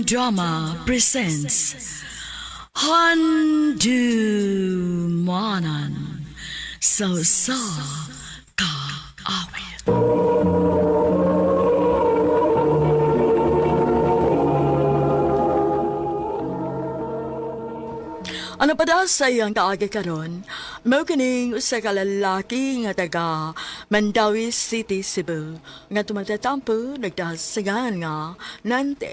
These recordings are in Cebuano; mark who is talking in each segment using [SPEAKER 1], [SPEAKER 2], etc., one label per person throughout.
[SPEAKER 1] Drama presents Handumanan sa sa Kaawit. Ano pa daw sa iyang kaagi karon? Mao kining usa ka lalaki nga taga Mandawi City, Cebu, nga tumatatampo nagdasagan nga Nante.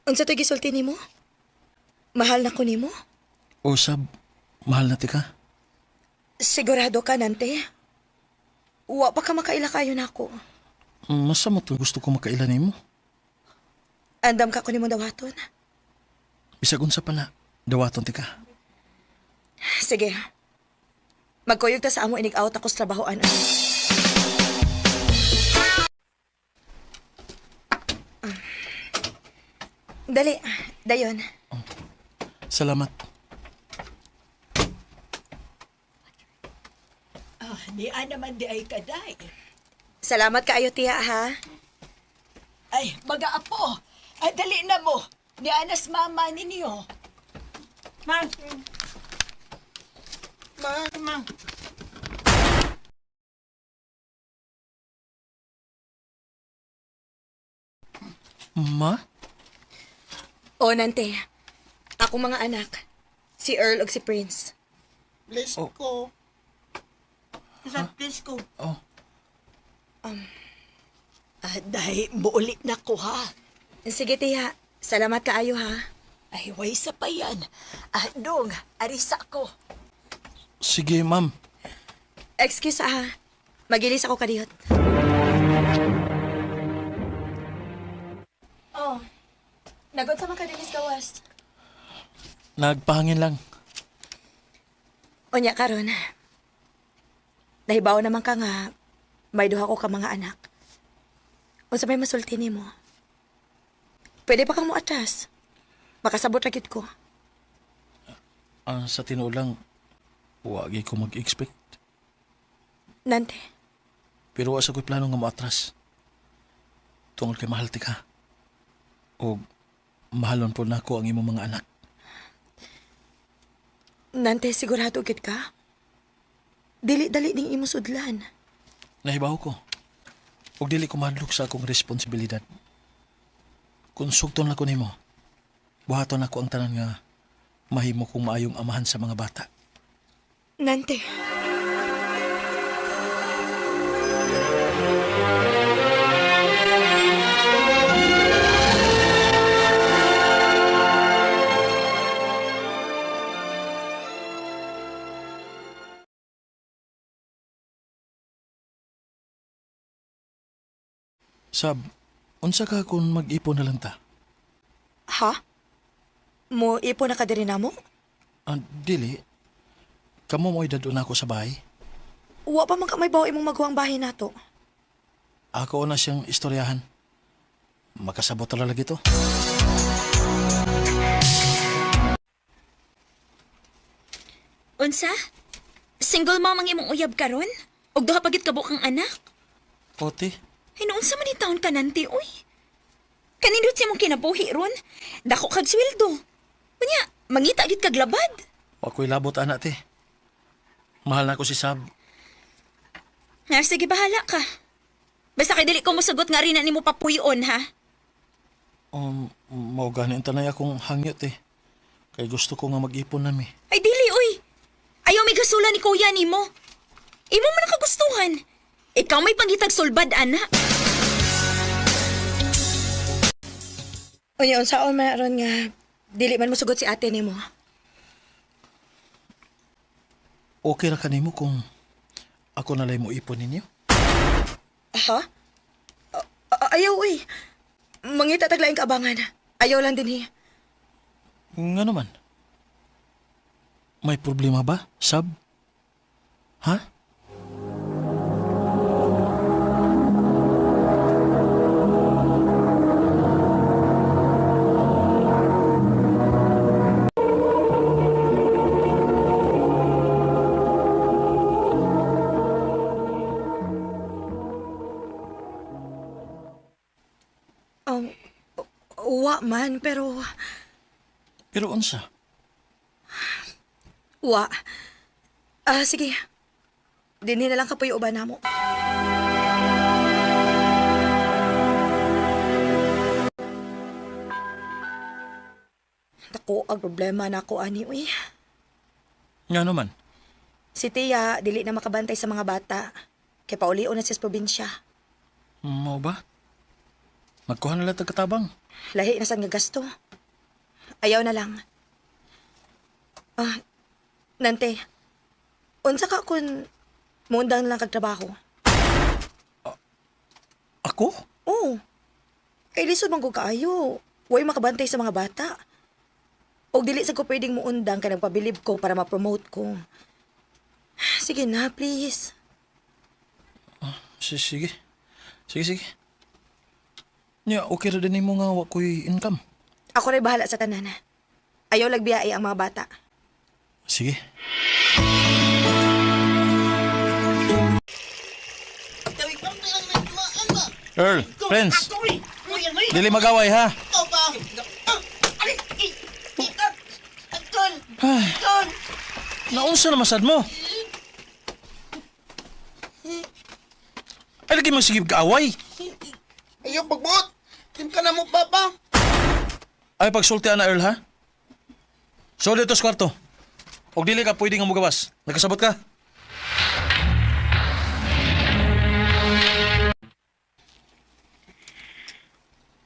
[SPEAKER 2] Unsa to'y gisulti nimo? Mahal na ko nimo?
[SPEAKER 3] Usab, mahal na tika.
[SPEAKER 2] Sigurado ka, Nante? Wa pa ka makaila kayo nako.
[SPEAKER 3] Masa mo to gusto ko makaila nimo.
[SPEAKER 2] Andam ka ko nimo dawaton.
[SPEAKER 3] Bisag unsa pa na, dawaton tika.
[SPEAKER 2] Sige. Magkuyog ta sa amo inig-out ako sa trabahoan. Dali, dayon.
[SPEAKER 3] Salamat.
[SPEAKER 4] Ah, niya naman di ay kaday.
[SPEAKER 2] Salamat kaayo, tiya, ha?
[SPEAKER 4] Ay, mga apo, ay, dali na mo. Niya nas mama ninyo.
[SPEAKER 5] Ma. Ma, ma.
[SPEAKER 3] Ma?
[SPEAKER 2] O, Nante. Ako mga anak. Si Earl ug si Prince.
[SPEAKER 5] Bless ko. Sa bless ko.
[SPEAKER 3] Oh,
[SPEAKER 4] Ah, dahi, muuli na ko ha.
[SPEAKER 2] Sige, tiya. Salamat kaayo, ha?
[SPEAKER 4] Ay, way sa pa yan. Ah, dong, arisa ko.
[SPEAKER 3] sige ma'am.
[SPEAKER 2] Excuse, ha? Magilis ako kadiyot. Oh, nagot sa mga kadilis gawas.
[SPEAKER 3] Nagpahangin lang.
[SPEAKER 2] Unya karon. Nahibaw naman ka nga may duha ko ka mga anak. Unsa may masulti nimo? Pwede pa kang moatras. Makasabot ra gyud ko.
[SPEAKER 3] Ah, sa tinuod lang, wagi ko mag-expect.
[SPEAKER 2] Nante,
[SPEAKER 3] Pero wa sa ko'y plano nga moatras. Tungod kay mahal tika. O mahalon po nako ang imong mga anak.
[SPEAKER 2] Nante, sigurado gyud ka? Dili dali ning imo sudlan.
[SPEAKER 3] Nahibaw ko. Ug dili ko mahadlok sa akong responsibilidad. Kung sugton lang ko nimo, buhaton ako ang tanan nga mahimo kong maayong amahan sa mga bata.
[SPEAKER 2] Nante.
[SPEAKER 3] Sab, unsa ka kung mag-ipon na lang ta?
[SPEAKER 2] Ha? Mo ipo na ka diri namo?
[SPEAKER 3] Ah, dili. Kamo mo'y dadun ako sa bahay.
[SPEAKER 2] Wa pa man ka may bawo imong maguwang bahay nato.
[SPEAKER 3] Ako na siyang istoryahan. Makasabot na lagi to.
[SPEAKER 6] Unsa? Single mom ang imong uyab karon? Og duha pa gid ka bukang anak?
[SPEAKER 3] Ote,
[SPEAKER 6] Ay, noon sa man taon ka nanti, uy. Kanindot siya mong kinabuhi ron. Dako kag sweldo. Unya, mangita gid kag labad.
[SPEAKER 3] ako'y labot anak te. Mahal na ko si Sab.
[SPEAKER 6] Nga, sige, bahala ka. Basta kay dili ko mosugot nga rin na nimo papuyon, ha?
[SPEAKER 3] Mao gani ang tanay akong hangyot eh. Kay gusto ko nga mag-ipon nami.
[SPEAKER 6] Ay, dili, uy. Ayaw may gasula ni kuya nimo. Imo man ang kagustuhan. Ikaw may pangitag sulbad, ana.
[SPEAKER 2] Unya unsaon man aron nga dili man mosugot si ate nimo.
[SPEAKER 3] Okay ra kanimo kung ako nalay mo ipon ninyo?
[SPEAKER 2] Ha? Ayaw uy. Mangita tag laing kaabangan. Ayaw lang dinhi.
[SPEAKER 3] Nga naman. May problema ba, Sab? Ha?
[SPEAKER 2] Wa man, pero
[SPEAKER 3] Pero unsa?
[SPEAKER 2] wa. Ah, sige. Dinhi na lang kapuyo uban namo. Dako ang problema nako ani uy.
[SPEAKER 3] Nga naman.
[SPEAKER 2] Si Tia dili na makabantay sa mga bata. Kay paulion na siya sa probinsya.
[SPEAKER 3] Mao ba? Magkuha na lang tag katabang.
[SPEAKER 2] Lahi na sad nga gasto. Ayaw na lang. Ah, Nante. Unsa ka kun muundang na lang kag trabaho?
[SPEAKER 3] Ako?
[SPEAKER 2] Oo. Kay lisod man ko kaayo. Way makabantay sa mga bata. Og dili sa ko pwedeng muundang kay nagpabilib ko para ma-promote ko. Sige na, please.
[SPEAKER 3] Sige. Sige, sige. Nya, okay ra din nimo nga wa ko'y income.
[SPEAKER 2] Ako rin bahala sa tanan. Ayaw lagbiyae ang mga bata.
[SPEAKER 3] Sige. Earl, Prince, dili magaway ha. Ay, naunsa na masad mo? Ay, lagi mo sige kaaway.
[SPEAKER 5] Ayaw pagbuot. Tim ka na mo, papa.
[SPEAKER 3] Ay, pagsulti na Earl ha. So, dito sa kwarto. Og dili ka pwede nga mugawas. Nakasabot ka?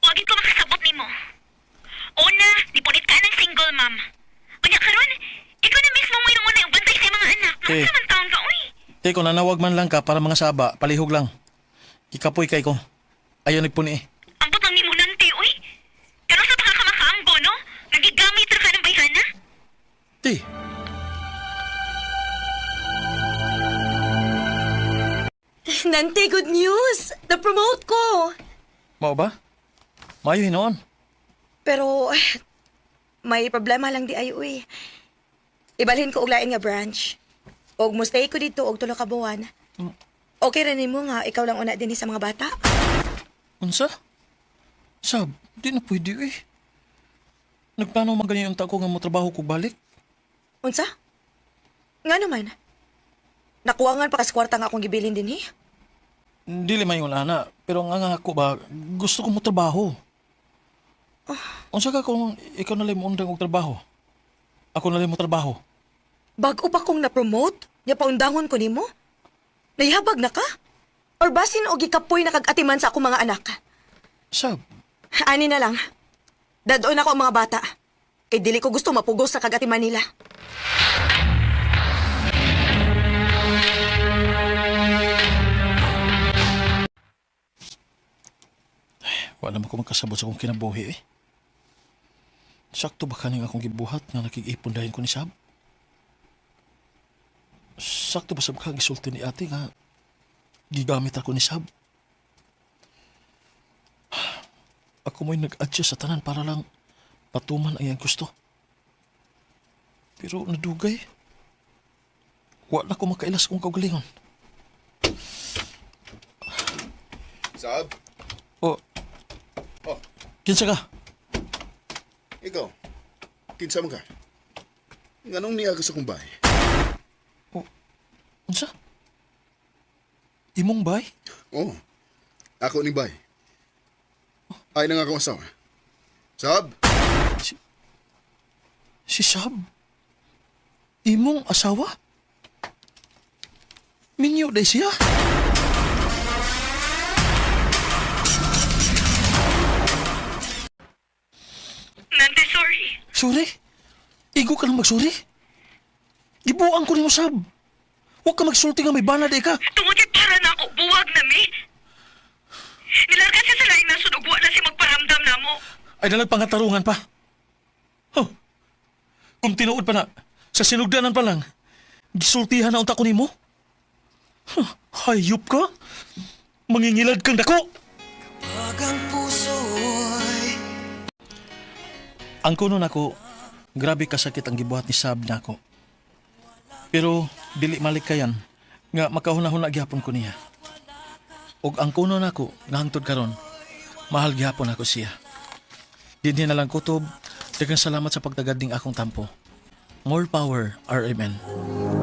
[SPEAKER 6] Wagin ko makasabot nimo. Una, nipunit ka ng single mom. Unya karon, ikaw na mismo mo yung una yung bantay sa mga anak.
[SPEAKER 3] Eh.
[SPEAKER 6] Unsa man taon ka, uy?
[SPEAKER 3] Te, kung nanawag man lang ka para mga saba, palihog lang. Ikapoy kay ko. Ayaw nagpuni eh.
[SPEAKER 6] Ambot lang nimo nante, uy. Karon sa baka ka makaamgo, no? Nagigamit ra ka ng bayhana.
[SPEAKER 3] Te,
[SPEAKER 2] Nante, good news! Na-promote ko!
[SPEAKER 3] mao ba? Mayo hinoon.
[SPEAKER 2] Pero, may problema lang di ay uy. Ibalhin ko og lain nga branch. Og mo stay ko dito og tulo ka buwan. Okay ra nimo nga ikaw lang una dinhi sa mga bata.
[SPEAKER 3] Unsa? Sab, di na pwede eh. Nagplano man ganyan ang ko nga motrabaho ko balik.
[SPEAKER 2] Unsa? Nga naman. Nakuwangan pa kas kwarta nga akong gibilin dinhi.
[SPEAKER 3] Dili man yun, ana. Pero nga nga ako ba, gusto ko motrabaho. Unsa ka kung ikaw na lang mo undang og trabaho? Ako na lang mo trabaho.
[SPEAKER 2] Bag-o pa kong na-promote, nya paundangon ko nimo. Nahihabag na ka? Or basin og gikapoy na kag-atiman sa akong mga anak.
[SPEAKER 3] Sab,
[SPEAKER 2] Ani na lang. Dadon ako ang mga bata. Kay dili ko gusto mapugos sa kag-atiman nila.
[SPEAKER 3] wala naman ko magkasabot sa akong kinabuhi eh. Sakto ba kaning akong gibuhat nga nakig-ipon dahin ko ni Sab? Sakto ba sab ka gisulti ni ate nga gigamit ako ni Sab? Ako mo'y nag-adjust sa tanan para lang patuman ang iyang gusto. Pero nadugay. Wala ko makailas kung kaugalingon.
[SPEAKER 7] Sab?
[SPEAKER 3] O,
[SPEAKER 7] Oh,
[SPEAKER 3] kinsa ka?
[SPEAKER 7] ikaw. Kinsa man ka? Nganong niya ka sa kong bahay?
[SPEAKER 3] O, unsa? Imong bay?
[SPEAKER 7] Oo. Ako ni bay. Ay na nga akong asawa. Sab?
[SPEAKER 3] Si Sab? Imong asawa? Minyo day siya?
[SPEAKER 6] Nante, sorry.
[SPEAKER 3] Sorry? Igo ka lang magsuri? Gibuang ko nimo, Sab. Huwag ka magsulti nga may banad eh ka.
[SPEAKER 6] Tungod kay para na ako, buwag na mi. Nilarga siya sa laing nasod ug wa na siya magparamdam namo.
[SPEAKER 3] Ay dalag pangatarungan pa. Huh. Kung tinuod pa na, sa sinugdanan pa lang, gisultihan na unta ko nimo. Huh. Hayop ka? Mangingilad kang dako! Ang kuno nako, grabe kasakit ang gibuhat ni Sab nako. Pero dili malikayan nga makahuna-huna gihapon ko niya. Ug ang kuno nako nga hangtod karon, mahal gihapon ako siya. Dinhi na lang kutob. Daghang salamat sa pagtagad ning akong tampo. More power, RMN.